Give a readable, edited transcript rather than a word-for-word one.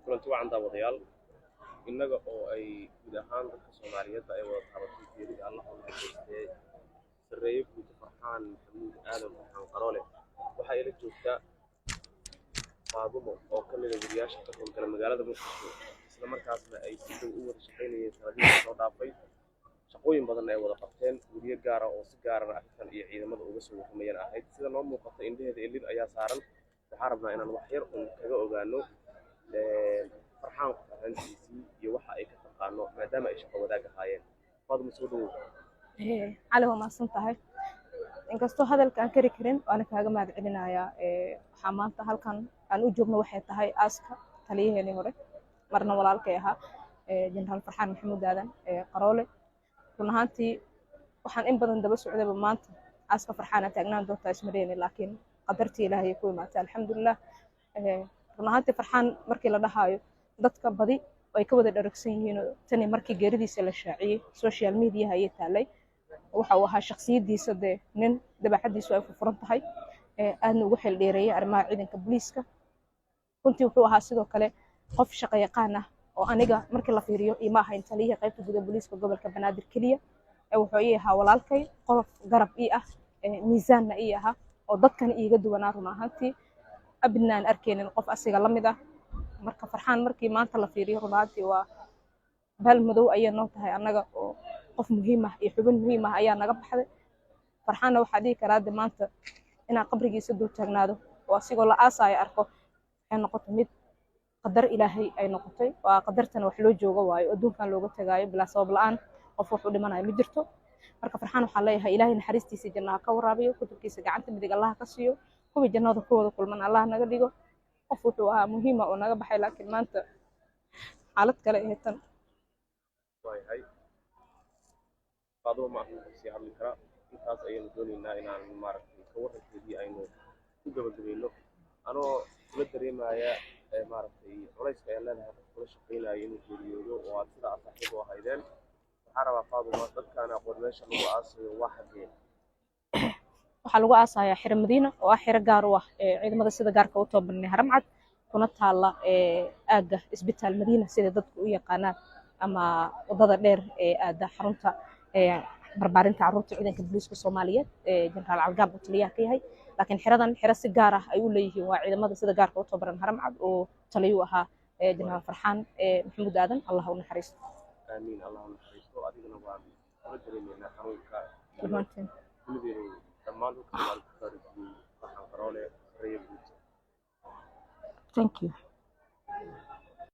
Kulanti wacan, daawadayaal. Innaga oo ay guud ahaan dadka Soomaaliyeedba ay wada taabatay geerida Allah u naxariistee Sarreeye Guuto Farxaan Maxamuud Aadan Farxaan Qaroole, waxaa ila joogta Faadumo oo ka mid ah wariyaasha ka howlgala magaalada Muqdisho, isla markaasna ay si dhow u wada shaqaynayeen sanadihii soo dhaafay, shaqooyin badanna ay wada qabteen, weriye gaara oo si gaarana arrintan iyo ciidamada uga soo warramayaan ahayd. Sida noo muuqata, indhaheeda ilin ayaa saaran. Waxaan rabnaa inaan wax yar un kaga ogaano Farxaan qof ahaantiisii iyo waxa ay ka taqaano, maadaama ay shaqo wadaag ahaayeen. Faadumo, soo dhawow. Cali, waa mahadsan tahay. Inkastoo hadalka aan kari karin, waana kaaga mahad celinayaa. Waxaa maanta halkan aan u joogno waxay tahay aaska taliyaheenii hore, marna walaalkay ahaa, Jenaraal Farxaan Maxamuud Aadan Qaroole. Run ahaantii, waxaan in badan daba socdayba maanta aaska Farxaana taagnaan doontaa ismareeni, laakiin qadartii Ilaahay ku imaatay, alxamdulilah. Run ahaantii, Farxaan markii la dhahaayo, dadka badi ay ka wada dharagsan yihiin. Tani markii geeridiisa la shaaciyey, social mediaha ayay taalay. Waxa uu ahaa shakhsiyaddiisa dee nin dabeecaddiisu ay furfuran tahay, aadna ugu xil dheereeyay arrimaha ciidanka booliiska. Runtii wuxuu ahaa sidoo kale qof shaqo yaqaan ah oo aniga markii la fiiriyo ima ahayn taliyihii qaybta guud ee booliiska gobolka Banaadir keliya, wuxuu ii ahaa walaalkay, qof garab ii ah, miisaanna ii ahaa oo dadkan iiga duwanaa. Run ahaantii, abidna aan arkaynin qof asiga la mid ah. Marka Farxaan markii maanta la fiiriyo, run ahaantii waa baal madow ayay noo tahay annaga oo qof muhiim ah iyo xubin muhiim ah ayaa naga baxday. Farxaanna waxaa dhihi karaa de maanta inaan qabrigiisa dul taagnaado oo asigoo la aasaayo arko waxay noqotay mid qadar Ilaahay ay noqotay. Waa qadartana wax loo joogo waayo, adduunkan looga tagaayo bilaa sabab la-aan qof wax u dhimanayo ma jirto. Marka Farxaan waxaan leeyahay, Ilaahay naxariistiisa jannaha ka waraabiyo, kutubkiisa gacanta midig Allaha ka siiyo, kuwii jannada ku wada kulman Allah naga dhigo. Qof wuxuu ahaa muhiima oo naga baxay, laakiin maanta xaalad kale ahayd tan. Waayahay Faadumo, ma ahan qof sii hadli kara. Intaas ayaynu doonaynaa inaan maaragtay ka warrankeedii aynu ku gabagabayno, anoo kula dareemaya maaragtay culayska ay leedahay qof kula shaqaynayo inuu geeriyoodo oo aad sidaa aad saaxiib u ahaydeen. Waxaa rabaa, Faaduma, dadkaan aqoon meesha lagu aasayo waa xaggee? Waxaa lagu aasayaa Xero Madiina oo ah xero gaar u ah ciidamada sida gaarka u tababarnay Haramcad, kuna taalla aagga Isbitaal Madiina sida dadku u yaqaanaan, ama wadada dheer ee aadda xarunta barbaarinta carruurta ciidanka booliiska Soomaaliyeed ee Jenaraal Calgaab uu taliyaha ka yahay. Laakiin xeradan xero si gaar ah ay u leeyihiin waa ciidamada sida gaarka u tababaran Haramcad oo taliyu ahaa Jenaraal Farxaan Maxamuud Aadan. Allah u naxariisto. Aamiin, Allah u naxariisto. Adigana waan kula dareemaynaa xanuunka iyo Dhammaanteen. Dunideenu dhammaan dhulka Soomaalida ku faaruujiyey Farxaan Qaroole, sarreeye guud. Thank you.